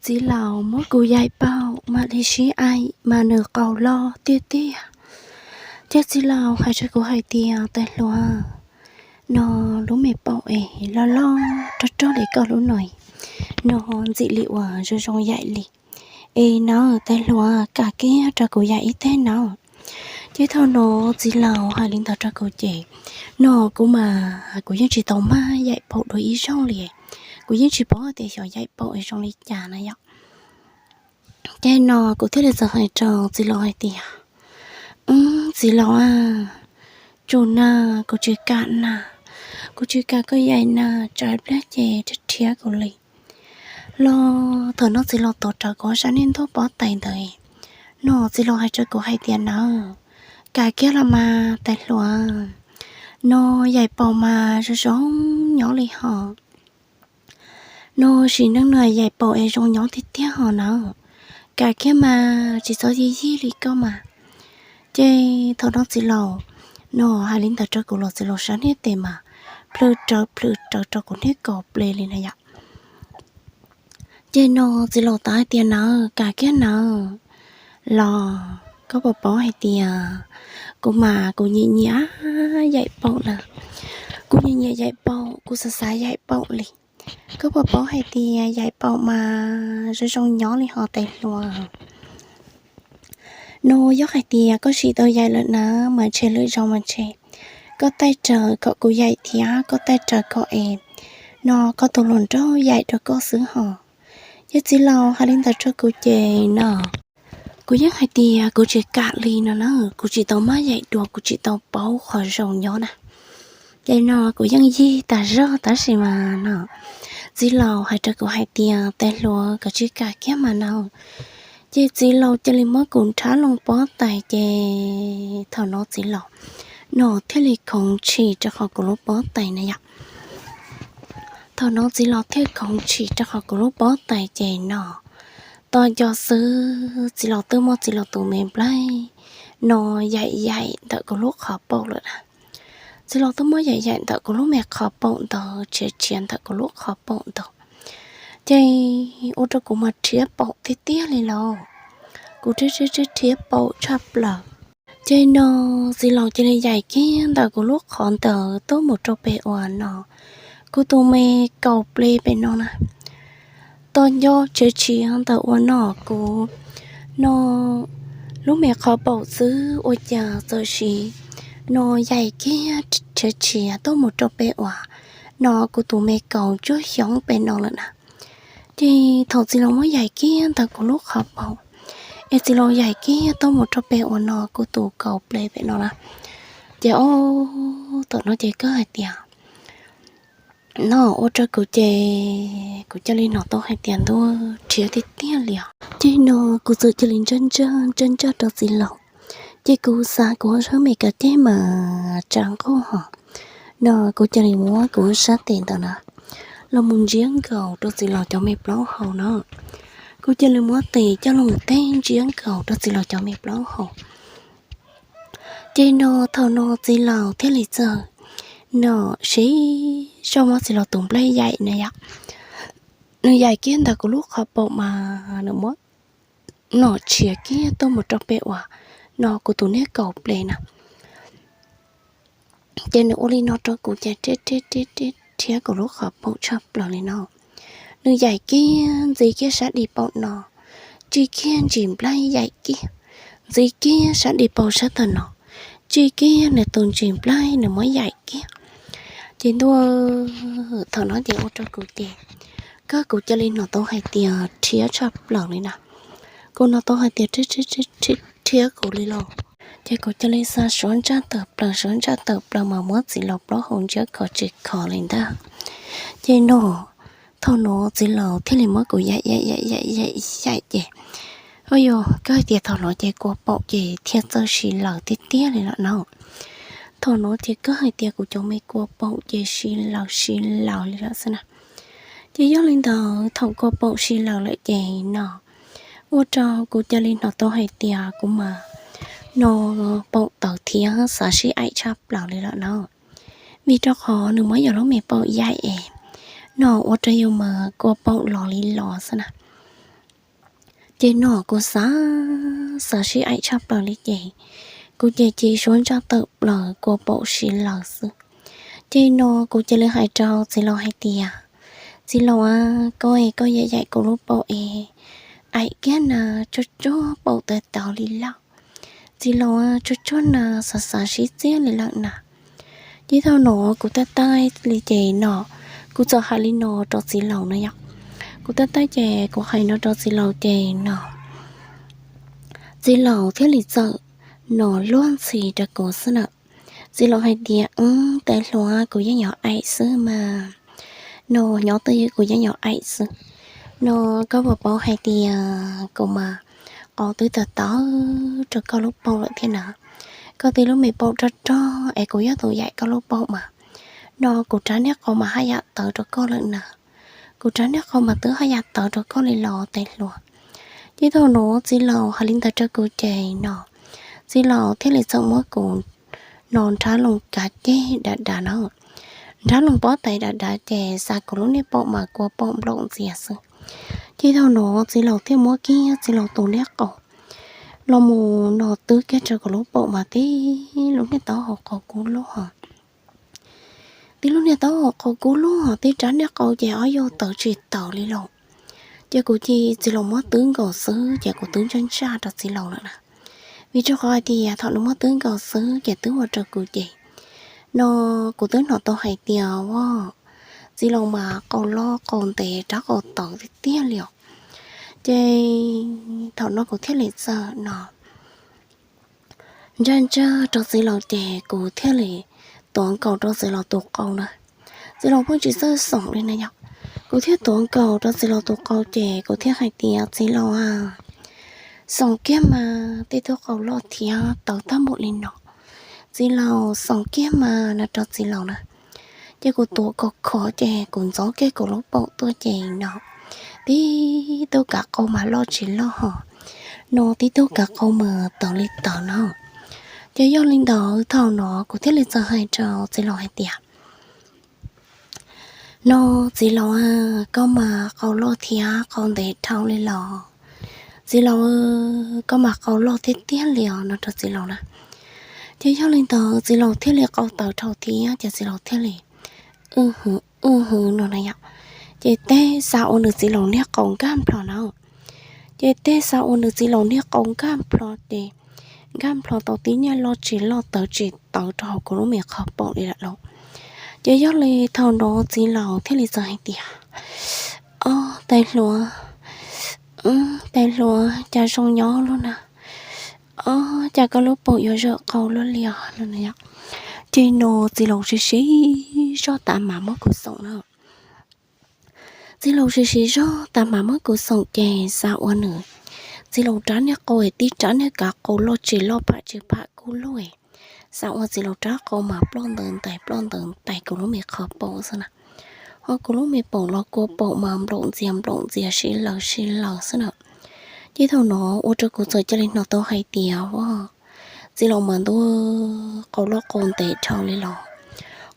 Txiv laus muab kuv yaim paum mam li sib aim mas nws qau loj tiag tiag. Ces txiv laus hais rau kuv hais tias, tais hluas, no lub me paum es loj loj rog rog li koj lub no, no ntxim li uas zoo zoo yaim li. Es nawb tais hluas, kam kiag rau kuv yaim ib teg nawb. Ces thaum no txiv laus hais li ntawd rau kuv ces, no kuv mas kuv yeej tsis tau maj yaim paum dua ib zaug li. Kuv yeej tsis paub hais tias xyov yaim paum es zoo li cas na yom. Ces no kuv thiaj li txawm hais rau txiv laus hais tias, txiv laus a, tsuas na, kuv tsis kam na, kuv tsis kam koj yaim na, tsam ib pliag ces rhiab kuv li. Los thaum no txiv laus tuav rawv kuv sab niag ntuj pob tais ntawd, no txiv laus hais rau kuv hais tias, nawb, kam kiag los mas tais hluas, no yaim paum mas zoo zoo nyob li hos. No sim neej no yaim paum es zoo nyob tiag tiag hos nawb. Kam kiag mas tsis txhob yig yig li koj mas. Ces thaum no txiv laus, no hais li ntawd rau kuv los txiv laus sab niag tes mas plhws rawv plhws rawv rau kuv niag kaus ple li na yom. Ces no txiv laus tau hais tias, nawb, kam kiag nawb. Los koj puas paub hais tias kuv mas kuv nyiam nyiam yaim paum na. Kuv nyiam nyiam yaim paum, kuv xav xav yaim paum li. Koj puas paub hais tias yaim paum mas zoo zoo nyob li hos tais hluas. No yog hais tias koj sim tau yaim lawm na, mas ntshe lwm zaus mas ntshe koj taij raws kom kuv yaim thiab koj taij raws kom es, no koj tus hluas nraug yaim rau koj xwb hos. Ces txiv laus hais li ntawd rau kuv ces no kuv yeej hais tias kuv tsis kam li no na, kuv tsis tau maj yaim dua, kuv tsis tau paub qhov zoo nyob na. Ces no kuv yeej yig tas zog tab sis mas no txiv laus hais rau kuv hais tias, tais hluas, koj tsis kam kiag mas no. Ces txiv laus cia li muab kuv nrhab loo pob tais ces thaum no txiv laus, no thiaj li khoov tshis rau qhov kuv lub pob tais na yom. Thaum no txiv laus thiaj khoov tshis rau qhov kuv lub pob tais ces no, tos nco xwb txiv laus twb muab txiv laus tus me nplaig no yaim yaim ntawm kuv lub qhov paum lawm na. Txiv laus twb muab yaim yaim ntawm kuv lub me qhov paum ntawd, tshiav tshiav ntawm kuv lub qhov paum ntawd. Ces ua rau kuv mas rhiab paum tiag tiag li lauj. Kuv rhiab rhiab rhiab paum tshaj plaws. Ces no txiv laus cia li yaim kiag ntawm kuv lub qhov ntawd tuaj mus rau pem uas no kuv tus me kaus ple pem no na. Tos nco tshiav tshiav ntawm uas no kuv no lub me qhov paum xwb ua cas txawm sim no yaim kiag tshiav tshiav tuaj mus rau pem uas no kuv tus me kaus tsuag xyoob pem no lawm na. Ces thaum txiv laus muab yaim kiag ntawm kuv lub qhov paum, es txiv laus yaim kiag tuaj mus rau pem uas no kuv tus kaus ple pem no na. Ces o, thaum no ces koj hais tias, no ua rau kuv ces kuv cia li hnov tau hais tias ntuj rhiab tiag tiag li os. Ces no kuv txawm cia li ntsaj ntsaj ntsaj ntsaj rau txiv laus. Ces kuv xav kuv sab me kav ceg mas tsa nqaij hos, no kuv cia li muab kuv sab tes ntawd na los mus ntsiab nkaus rau txiv laus cov me plaub hau na. Kuv cia li muab tes coj los teg ntsiab nkaus rau txiv laus cov me plaub hau. Ces no thaum no txiv laus thiaj li txawm no siv zog muab txiv laus tus nplaig yaim na yom. Nws yaim kiag ntawm kuv lub qhov paum mas nws muab no tshiav kiag tuaj mus rau pem uas no kuv tus niag kaus ple na. Ces nws ua li no rau kuv ces rhiab rhiab rhiab rhiab kuv lub qhov paum tshaj plaws li no. Nws yaim kiag ntxiv kiag sab di paum no, tsim kiag ntsis nplaig yaim kiag, ntxiv kiag sab di paum sab tag no, tsim kiag nws tus ntsis nplaig nws muab yaim kiag. Ces ntuj, thaum no ces ua rau kuv ces, koj kuv cia li hnov tau hais tias rhiab tshaj plaws li na. Kuv hnov tau hais tias rhiab rhiab kuv li lauj. Ces kuv cia li xa suab ntsaj tawm plaws suab ntsaj tawm plaws mas muab txiv laus plaub hau ntsiab khov tsis khov li ntag. Ces no thaum no txiv laus thiaj li muab kuv yaim yaim yaim yaim yaim yaim ces, ua yog koj hais tias thaum no ces kua paum ces thiaj txawj si lawm tiag tiag li lawm no. Thaum no ces koj hais tias kuv cov me kua paum ces si lawm si lawm li lawm xwb na. Ces yog li ntawd thaum kua paum si lawm lawm ces no ua rau kuv cia li hnov tau hais tias kuv mas no paum tawv thiab xav sib aim tshaj plaws li lawm no. Vim rau qhov nws muab yus lub me paum yaim es no ua rau yus mas kua paum los li los xwb na. Ces no kuv xav, xav sib aim tshaj plaws li ces kuv ces cia li suab ntsaj tawm plaws kua paum siv lawm xwb. Ces no kuv cia li hais rau txiv laus hais tias, txiv laus, koj es koj yaim yaim kuv lub paum es aim kiag na, tsuag tsuag paum tawv tawv li lauj. Txiv laus, tsuag tsuag na, xav xav sib txiag li lawm na. Ces thaum no kuv taij taij li ces no, kuv txawm hais li no rau txiv laus na yom. Kuv taij taij ces kuv hais no rau txiv laus ces no txiv laus thiaj li txawm no luag ntxhi rau kuv xwb na. Txiv laus hais tias, ub, tais hluas, kuv yeej yuav aim xwb mas. No nyob twj ywm kuv yeej yuav aim xwb. No koj puas paub hais tias kuv mas qau twb tawv tawv rau koj lub paum lawm thiab na. Koj tib lub me paum rog rog es kuv yog tus yaim koj lub paum mas, no kuv rab niag qau mas haj yam tawv rau koj lawm na. Kuv rab niag qau mas twb haj yam tawv rau koj li los tais hluas. Ces thaum no txiv laus hais li ntawd rau kuv ces no txiv laus thiaj li txawm muab kuv no nrhab loo kav ceg dav dav na, nrhab loo pob tais dav dav ces xav kuv lub niag paum mas kua paum nplaum ntxias xwb. Ces thaum no txiv laus thiaj muab kiag txiv laus tus niag qau los mus no twb kiag rau kuv lub paum mas tib lub niag taub hau qau kub lug, tib lub niag taub hau qau kub lug, tib rab niag qau ces ob yug tawv tsis tawv li los. Ces kuv cia txiv laus muab twb nkaus xwb ces kuv twb ntsaj ntsaj rau txiv laus lawm na. Vim rau qhov hais tias thaum nws muab twb nkaus xwb ces twb ua rau kuv ces no kuv twb hnov tau hais tias a, txiv laus mas qau loj qau ntev rab qau tawv tiag tiag li os. Ces thaum no kuv thiaj li txawm no ntsaj ntsaj rau txiv laus ces kuv thiaj li tuav nkaus rau txiv laus tus qau na. Txiv laus pheej tsis txawj xoom li na yom. Kuv thiaj tuav nkaus rau txiv laus tus qau ces kuv thiaj hais tias, txiv laus a, xoom kiag mas, tej tug qau loj thiab tawv tag npaum li no. Txiv laus, xoom kiag mas, no rau txiv laus na. Ces kuv tuav khov khov ces kuv ntxov kiag kuv lub paum tuaj ces no tib tug kav qau mas loj tsis loj ho, no tib tug kav qau mas tawv li tawv no. Ces yog li ntawd thaum no kuv thiaj li txawm hais rau txiv laus hais tias, no txiv laus a, koj mas qau loj thiab qau ntev dhau li los. Txiv laus, koj mas qau loj tiag tiag li os, no rau txiv laus na. Ces yog li ntawd txiv laus thiaj li qau tawv dhau thiab ces txiv laus thiaj li wb hwv wb hwv no na yom. Ces tej xav ua nws txiv laus niag qau nkag nplho na. Ces tej xav ua nws txiv laus niag qau nkag nplho ces nkag nplho tau tib niag loj tsis loj tawv tsis tawv rau hauv kuv lub me qhov paum li lawm lauj. Ces yog li thaum no txiv laus thiaj li txawm hais tias, ob, tais hluas, tais hluas, cas zoo nyob luaj na. Ob, cas koj lub paum yuav zawm qau luaj li os, no na yom. Ces no txiv laus siv siv zog tas mas muab kuv xoom na. Txiv laus siv siv zog tas mas muab kuv xoom ces xav ua nws txiv laus rab niag qau es tib rab niag kav qau loj tsis loj pham tsis pham kub lug, xav ua txiv laus rab qau mas ploj ntawd ntais ploj ntawd ntais kuv lub me qhov paum xwb na. Ho kuv lub me paum los kua paum mas nplaum ntxias nplaum ntxias si laws si laws xwb na. Ces thaum no ua rau kuv txawm cia li hnov tau hais tias, txiv laus mas ntuj, qau loj qau ntev dhau li los.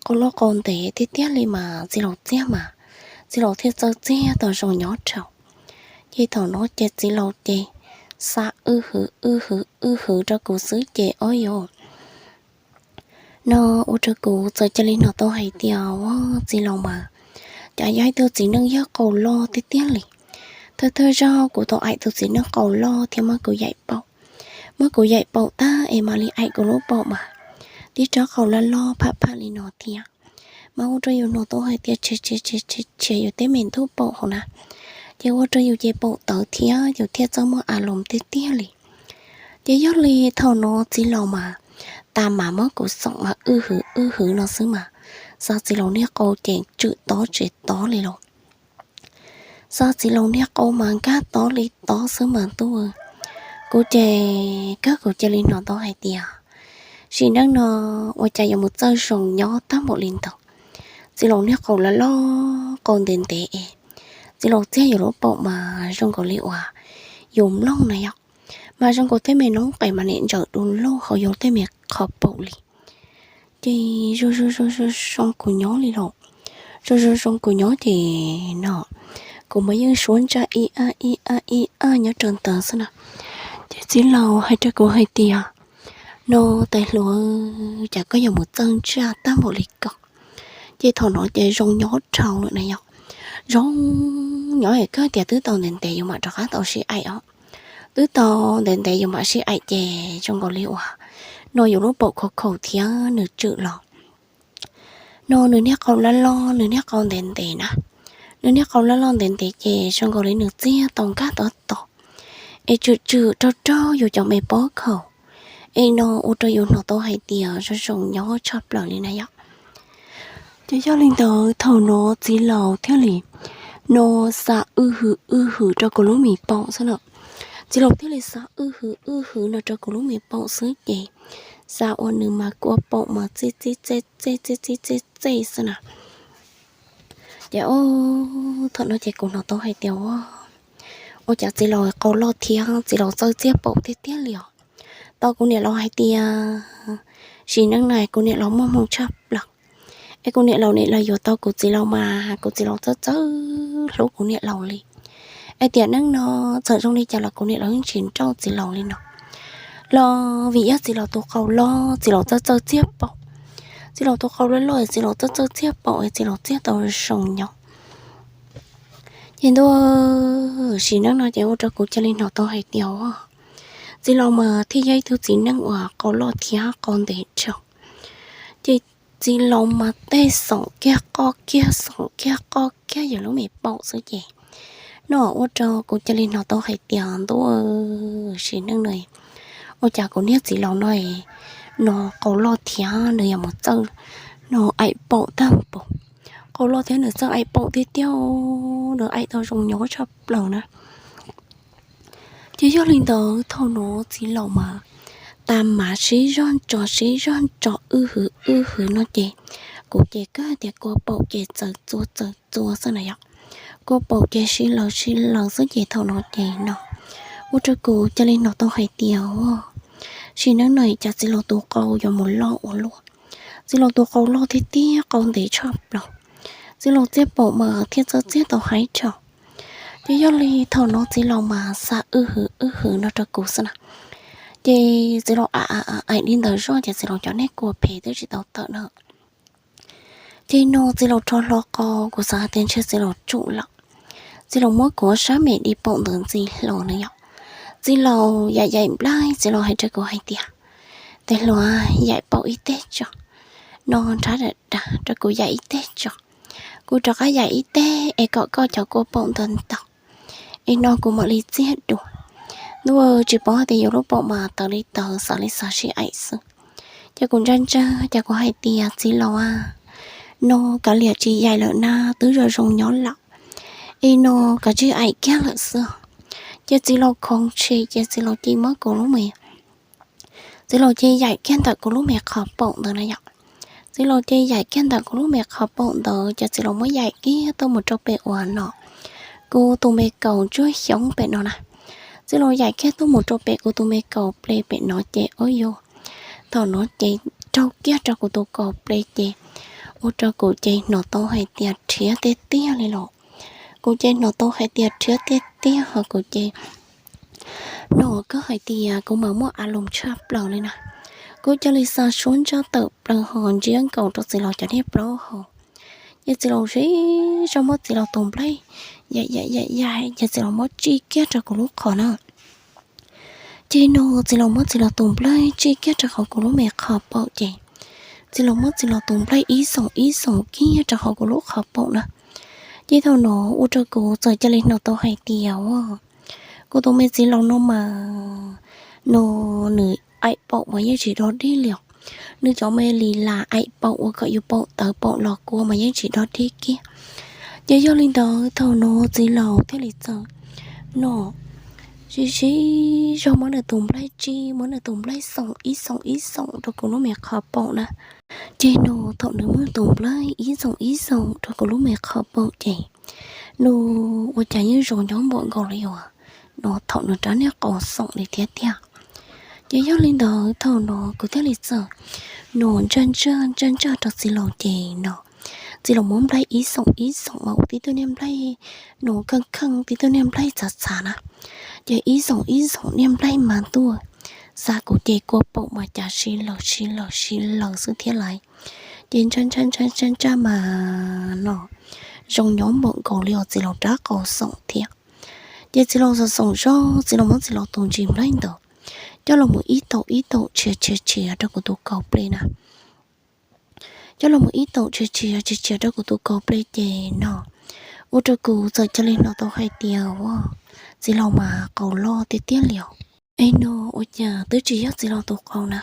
Qau loj qau ntev tiag tiag li mas txiv laus txiag mas, txiv laus thiaj txawj txiag tau zoo nyob dhau. Ces thaum no ces txiv laus ces xav wb hwv wb hwv wb hwv rau kuv xwb ces ob yus no ua rau kuv txawm cia li hnov tau hais tias, txiv laus mas cas yog ib tug txiv neej yog qau loj tiag tiag li. Thawj thawj zaug kuv tau aim tus txiv neej qau loj thiab muab kuv yaim paum, muab kuv yaim paum tag es mam li aim kuv lub paum mas tib rab qau loj loj pham pham li no thiab. Mas ua rau yus hnov tau hais tias tshiav tshiav tshiav tshiav yus tej me ntug paum hauv na. Ces ua rau yus ces paum tawv thiab yus thiaj txawj muaj a loos tiag tiag li. Ces yog li thaum no txiv laus mas tas mas muab kuv xoom mas wb hwv wb hwv no xwb mas, xav txiv laus niag qau ces tswm tob tsis tob li los. Xav txiv laus niag qau mas nkag tob li tob xwb mas ntuj. Kuv ces kawg kuv cia li hnov tau hais tias sim neej no ua cas yuav mus txawj zoo nyob tag npaum li ntawd. Txiv laus niag qau loj loj qau ntev ntev es txiv laus txiag yus lub paum mas zoo nkaus li uas yus mloog na yom, mas zoo nkaus tej me noob qes mas nim ntsawm du lug hauv yus tej me qhov paum li. Ces zoo zoo zoo zoo kuv nyob li los, zoo zoo zoo kuv nyob ces no kuv mas yeej suab ntsaj ib ab ib ab ib ab nyob rau ntawd xwb na. Ces txiv laus hais rau kuv hais tias, no, tais hluas, cas koj yuav mus txawj ntsaj tag npaum li ko? Ces thaum no ces zoo nyob dhau lawm na yom. Zoo nyob es kawg tias twb tau ntev ntev yus mam rov qab tau sib aim os. Twb tau ntev ntev yus mam sib aim ces zoo nkaus li uas no yus lub paum khov khaum thiab nws tswm los. No nws niag qau loj loj, nws niag qau ntev ntev na. Nws niag qau loj loj ntev ntev ces zoo nkaus li nws txiag tau nkag tob tos, es tswm tswm raug raug yus cov me pob khaum, es no ua rau yus hnov tau hais tias zoo zoo nyob tshaj plaws li na yom. Ces yog li ntawd thaum no txiv laus thiaj li no xa wj hwm wj hwm rau kuv lub me paum xwb na. Txiv laus thiaj li xa wj hwm wj hwm no rau kuv lub me paum xwb ces xa ua nws mas kua paum mas txij txij txej txej txij txij txej txej xwb na. Ces o, thaum no ces kuv hnov tau hais tias ua, ua cas txiv laus qau loj thiab txiv laus txawj txiag paum tiag tiag li os. Tau kuv niam laus hais tias, sim neej no kuv niam laus muaj hmoo tshaj plaws. Es kuv niam laus niam laus yuav tau kuv txiv laus mas kuv txiv laus txawj txawj hlub kuv niam laus li. Es tiam neej no txawm zoo li cas los kuv niam laus yeej tsis nrauj txiv laus li no. Los vim yog txiv laus tus qau loj, txiv laus txawj txawj txiag paum. Txiv laus tus qau loj loj, txiv laus txawj txawj txiag paum es txiv laus txiag tau zoo nyob. Ces ntuj, sim neej no ces ua rau kuv cia li hnov tau hais tias txiv laus mas thiaj yog ib tug txiv neej uas qau loj thiab qau ntev dhau. Ces txiv laus mas tej xoom kiag qoj kiag xoom kiag qoj kiag yus lub me paum xwb ces no ua rau kuv cia li hnov tau hais tias ntuj, sim neej no ua cas kuv niag txiv laus no no qau loj thiab nws yuav mus txawj no aim paum tag npaum. Qau loj thiab nws txawj aim paum tiag tiag, nws aim tau zoo nyob tshaj plaws na. Ces yog li ntawd thaum no txiv laus mas tas mas sib zog ntso sib zog ntso wj hwm wj hwm no ces kuv ces kawg tias kua paum ces txawv txua txawv txua xwb na yom. Kua paum ces sib laws sib laws xwb ces thaum no ces no ua rau kuv cia li hnov tau hais tias sim neej no cas txiv laus tus qau yuav mus loj ua luaj. Txiv laus tus qau loj tiag tiag qau ntev tshaj plaws. Txiv laus txiag paum mas thiaj txawj txiag tau haib dhau. Ces yog li thaum no txiv laus mas xa wj hwm wj hwm no rau kuv xwb na. Ces txiv laus aim aim li ntawd zoj ces txiv laus cov niag kua phem twb tsis tau tawm na. Ces no txiv laus rho hlo qau, kuv xav hais tias ntshe txiv laus tsum lawm. Txiv laus muab kuv sab me di paum ntawd ntxi hlo na yom. Txiv laus yaim yaim nplaig, txiv laus hais rau kuv hais tias, tais hluas, yaim paum ib teg tso. No nrhab dam das rau kuv yaim ib teg tso. Kuv rov qab yaim ib teg es kom koj cov kua paum ntawd ntaus, es no kuv mam li txiag dua. Ntuj, tsis paub hais tias yus lub paum mas tawv li tawv, xav li xav sib aim xwb. Ces kuv ntsaj ntsaj ces kuv hais tias txiv laus a, no kav liam tsis yaim lawm na, twb zoo zoo nyob lawm, es no kav tsij aim kiag lawm xwb. Ces txiv laus khoov tshis ces txiv laus cia muab kuv lub me, txiv laus cia yaim kiag ntawm kuv lub me qhov paum ntawd na yom. Txiv laus cia yaim kiag ntawm kuv lub me qhov paum ntawd ces txiv laus muab yaim kiag tuaj mus rau pem uas no kuv tus me kaus ntsuab xyoob pem no na. Txiv laus yaim kiag tuaj mus rau pem kuv tus me kaus ple pem no ces ua yus, thaum no ces raug kiag rau kuv tus kaus ple ces ua rau kuv ces hnov tau hais tias rhiab tiag tiag li los. Kuv ces hnov tau hais tias rhiab tiag tiag ho kuv ces no koj hais tias kuv mas muaj a loos tshaj plaws li na. Kuv cia li xa suab ntsaj tawm plaws ho ntsiab nkaus rau txiv laus cov niag plaub hau. Ces txiv laus sib zog muab txiv laus tus nplaig yaim yaim yaim yaim ces txiv laus muab tsij kiag rau kuv lub qhov na. Ces no txiv laus muab txiv laus tus nplaig tsij kiag rau hauv kuv lub me qhov paum ces txiv laus muab txiv laus tus nplaig ib xoom ib xoom kiag rau hauv kuv lub qhov paum na. Ces thaum no ua rau kuv txawm cia li hnov tau hais tias kuv tus me txiv laus no mas no nws aim paum mas yeej tsis dog dig li os. Nws cov me li las aim paum ua kom yus paum tawv paum los kua mas yeej tsis dog dig kiag. Ces yog li ntawd thaum no txiv laus thiaj li txawm no sib sib zog muab nws tus nplaig tsij, muab nws tus nplaig xoom ib xoom ib xoom rau kuv lub me qhov paum na. Ces no thaum nws muab tus nplaig ib xoom ib xoom rau kuv lub me qhov paum ces no ua cas yeej zoo nyob npaum nkaus li uas no thaum nws rab niag qau xoom li thiab tiag. Ces yog li ntawd thaum no kuv thiaj li txawm no ntsaj ntsaj ntsaj ntsaj rau txiv laus ces no txiv laus muab nplaig ib xoom ib xoom mas ua tib tug niag nplaig no kheej kheej, tib tug niag nplaig txhav txhav na. Ces ib xoom ib xoom niag nplaig mas tuaj xa kuv ces kua paum mas cas sib laws sib laws sib laws xwb thiab lais. Ces ntsaj ntsaj ntsaj ntsaj mas no zoo nyob npaum nkaus li os txiv laus rab qau xoom thiab. Ces txiv laus xoom xoom zog, txiv laus muab txiv laus tus ntsis nplaig ntawd coj los mus ib taum ib taum tshiav tshiav tshiav rau kuv tus kaus pleb na. Coj los mus ib taum tshiav tshiav tshiav tshiav rau kuv tus kaus pleb ces no ua rau kuv txawm cia li hnov tau hais tias ua txiv laus mas qau loj tiag tiag li os. Es no ua cas twb tsis yog txiv laus tus qau na,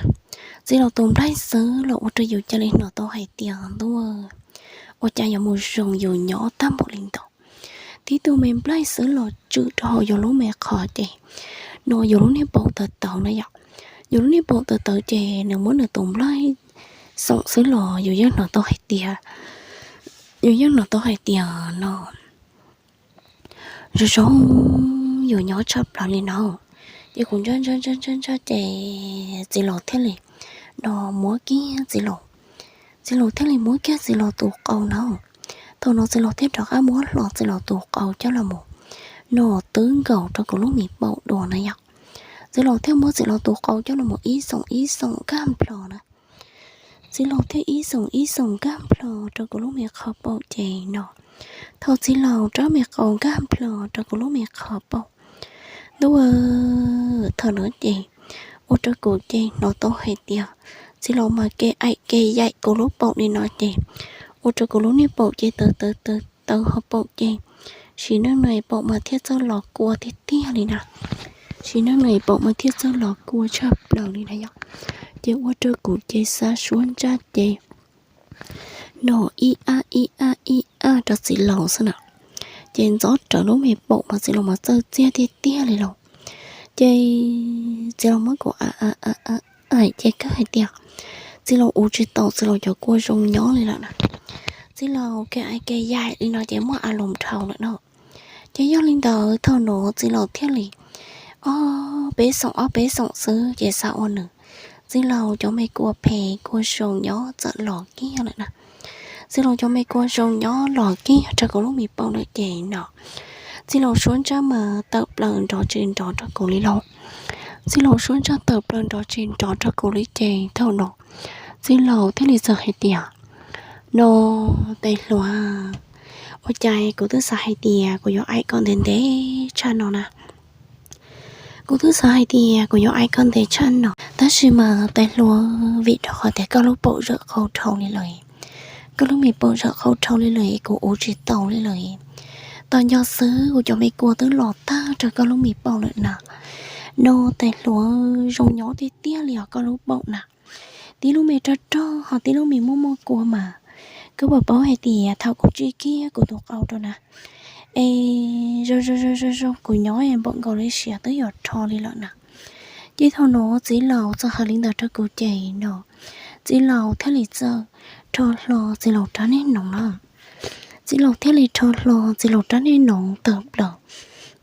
txiv laus tus nplaig xwb los ua rau yus cia li hnov tau hais tias ntuj, ua cas yuav mus zoo yus nyob tag npaum li ntawd. Tib tug me nplaig xwb los tswm rau hauv yus lub me qhov ces no yus lub niag paum tawv tawv na yom. Yus lub niag paum tawv tawv ces nws muab nws tus nplaig xoom xwb los yus yeej hnov tau hais tias, yus yeej hnov tau hais tias no zoo zoo yus nyob tshaj plaws li no. Ces kuv ntsaj ntsaj ntsaj ntsaj ntsaj ces txiv laus thiaj li no muab kiag txiv laus, txiv laus thiaj li muab kiag txiv laus tus qau na. Thaum no txiv laus thiaj rov qab muab hlo txiv laus tus qau coj los mus no twb nkaus rau kuv lub me paum dua na yom. Txiv laus thiaj muab txiv laus tus qau coj los mus ib xoom ib xoom nkag nplho na. Txiv laus thiaj ib xoom ib xoom nkag nplho rau kuv lub me qhov paum ces no, thaum txiv laus rab me qau nkag nplho rau kuv lub me qhov paum, ntuj, thaum no ces ua rau kuv ces hnov tau hais tias txiv laus mas ke aim ke yaim kuv lub paum li no ces ua rau kuv lub niag paum ces tawv tawv tawv tawv hauv paum ces sim neej no paum mas thiaj txawj los kua tiag tiag li na. Sim neej no paum mas thiaj txawj los kua tshaj plaws li na yom. Ces ua rau kuv ces xa suab ntsaj ces no ib ab ib ab ib ab rau txiv laus xwb na. Ces ntxov rawv lub me paum mas txiv laus mas txawj txiag tiag tiag li lauj. Ces txiv laus muab kuv a a a a ces kawg hais tias txiv laus ua tsis tau txiv laus cov kua zoo nyob li lawm na. Txiv laus ke aim ke yaim li no ces muaj a loos dhau lawm no. Ces yog li ntawd thaum no txiv laus thiaj li ob peb xoom ob peb xoom xwb ces xav ua nws, txiv laus cov me kua phem kua zoo nyob txawm los kiag lawm na. Txiv laus cov me kua zoo nyob los kiag rau kuv lub me paum lawm ces no txiv laus suab ntsaj mas tawm plaws nrov tsis nrov rau kuv li lauj. Txiv laus suab ntsaj tawm plaws nrov tsis nrov rau kuv li ces thaum no txiv laus thiaj li txawm hais tias, no, tais hluas, ua cas kuv twb xav hais tias kuv yuav aim koj ntev ntev tshaj no na. Kuv twb xav hais tias kuv yuav aim koj ntev tshaj no tab sis mas tais hluas, vim rau qhov tias koj lub paum zawm qau dhau li lawm, koj lub me paum zawm qau dhau li lawm kuv ua tsis tau li lawm. Tos nco xwb kuv cov me kua twb los tag rau koj lub me paum lawm na. No tais hluas, zoo nyob tiag tiag li os koj lub paum na. Tib lub me rog rog ho tib lub me muaj muaj kua mas koj puas paub hais tias thaum kuv tsij kiag kuv tus qau rau na, es zoo zoo zoo zoo zoo kuv nyob npaum nkaus li siav twb yuav rho li lawm na. Ces thaum no txiv laus txawm hais li ntawd rau kuv ces no txiv laus thiaj li txawm rho hlo txiv laus rab niag noov na. Txiv laus thiaj li rho hlo txiv laus rab niag noov tawm plaws.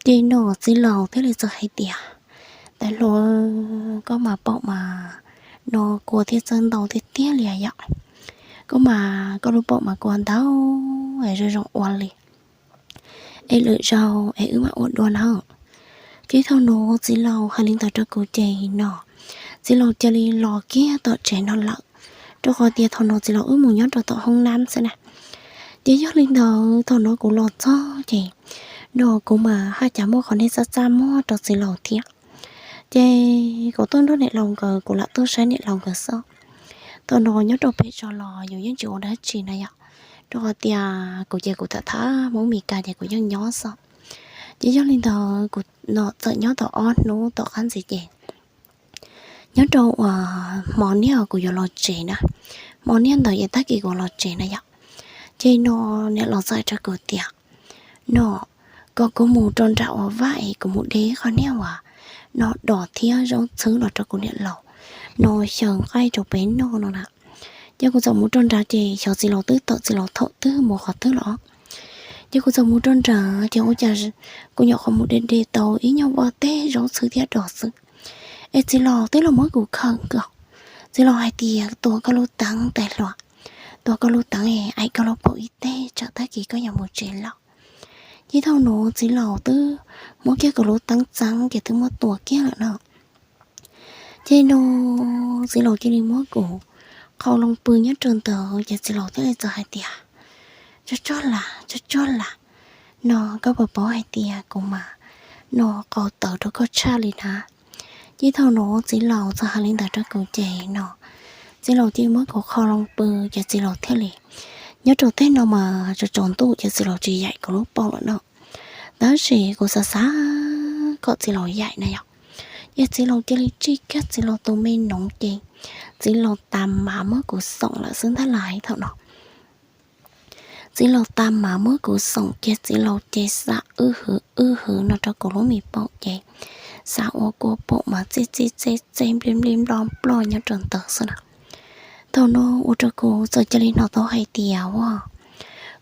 Ces no txiv laus thiaj li txawm hais tias, tais hluas, koj mas paum mas no kua thiaj txawj ntau tiag tiag li yom. Koj mas koj lub paum mas kua ntau es zoo zoo ua li. Es lwm zaus es wb mam ua dua na. Ces thaum no txiv laus hais li ntawd rau kuv ces no txiv laus cia li los kiag tom tsev no lawm, rau qhov tias thaum no txiv laus wb mus nyob rau tom hoob nab xwb na. Ces yog li ntawd thaum no kuv los txog ces no kuv mas haj cas muaj qhov niag txaj txaj muag rau txiv laus thiab. Ces kuv tuaj nrog niam laus nkawd, kuv lam tuaj saib niam laus nkawd xwb. Thaum no nyob rau pem zos los yus yeej tsis ua dab tsi na yom, rau qhov tias kuv ces kuv tham tham Hmoob Mes Kas ces kuv yeej nyob xwb. Ces yog li ntawd kuv no txawm nyob tau ob hnub tom qab ntxiv ces nyob rau uas hmo niaj kuv yuav los tsev na, hmo niaj ntawd ces tag kis kuv los tsev na yom. Ces no niam laus txawm hais rau kuv tias, no, kom kuv mus rau nram uas vaj es kuv mus de qhov niag uas no dos thiab zaub txhwb los rau kuv niam laus, no xyaw nqaij rau peb noj no na. Ces kuv txawm mus rau nrad ces xyov txiv laus twb tawm txiv laus thaum twg mus qhov twg los. Ces kuv txawm mus rau nrad ces ua cas kuv nyuam qhuav mus de de tau ib nyuag vaj teb zaub txhwb thiab dos xwb, es txiv laus twb los muab kuv khaws nkaus. Txiv laus hais tias, tua koj lub teeb tais hluas, tua koj lub teeb es aim koj lub paum ib teg tsam tag kis koj yuav mus tsev lawm. Ces thaum no txiv laus twb muab kiag koj lub teeb txeeb ces twb muab tua kiag lawm no. Ces no txiv laus cia li muab kuv qhau loo pw nyob rau ntawd ces txiv laus thiaj li txawm hais tias, Tsuag tsuag las, tsuag tsuag las, no koj puas paub hais tias kuv mas no qau tawv rau koj tshaj li na. Ces thaum no txiv laus txawm hais li ntawd rau kuv ces no txiv laus cia li muab kuv qhau loo pw ces txiv laus thiaj li, nyob rau teg no mas tsaus tsaus ntuj ces txiv laus tsis yaim kuv lub paum lawm no. Tab sis kuv xav xav kom txiv laus yaim na yom. Ces txiv laus cia li tsij kiag txiv laus tus me noov ces txiv laus tas mas muab kuv xoom lawm xwb ntag lauj. Thaum no txiv laus tas mas muab kuv xoom ces txiv laus ces xav wb hwv wb hwv no rau kuv lub me paum ces xav ua kua paum mas txij txij txej txej nplij nplij nploj nploj nyob rau ntawd xwb na. Thaum no ua rau kuv txawm cia li hnov tau hais tias ua,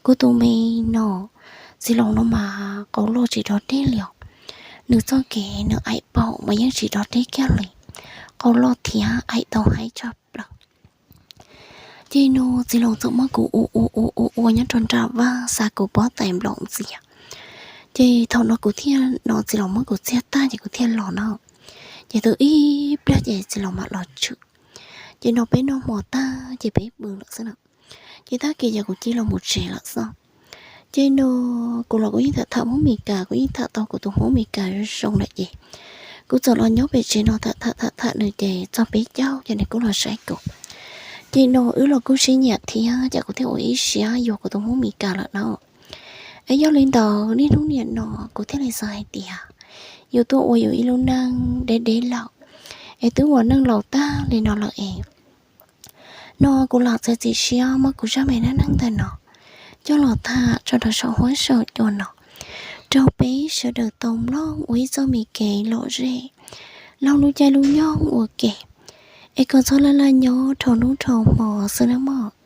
kuv tus me no, txiv laus no mas qau loj tsis dog deb li os. Nws txoj kev nws aim paum mas yeej tsis dog deb kiag li, qau loj thiab aim tau haib tshaj plaws. Ces no txiv laus txawm muab kuv ua ua ua ua ua nyob rau nram vaj xa kuv pob tais nplaum ntxias. Ces thaum no kuv thiaj no txiv laus muab kuv txiag tag ces kuv thiaj los no. Ces twb ib pliag ces txiv laus mam los tshwm. Ces no peb noj hmo tag ces peb pw lawm xwb na. Ces tag kis ces kuv cia li los mus tsev lawm xwb. Ces no kuv los kuv yeej tham tham Hmoob Mes Kas, kuv yeej tham tau kuv tus Hmoob Mes Kas zoo lawm ces kuv txawm los nyob pem tsev no tham tham tham tham nws ces txog peb caug ces nws kuj los saib kuv. Ces no wb los kuj sib nyiam thiab ces kuv thiaj ua ib siab yuav kuv tus Hmoob Mes Kas lawm na. Es yog li ntawd niaj hnub nim no kuv thiaj li xav hais tias yus tuaj ua yus ib lub neej deb deb lawm, es twb ua neej laus tag li no lawm es no kuv lam txiav txim siab muab kuv zaj me neej neeg ntawm no coj los tham tso rau saum huab saum cua no rau peb sawv daws tau mloog ua ib txoj me kev lom zem laug lub caij lub nyoog ua ke, es kom txhob laj laj nyob dhau hnub dhau hmo xwb nawb mog.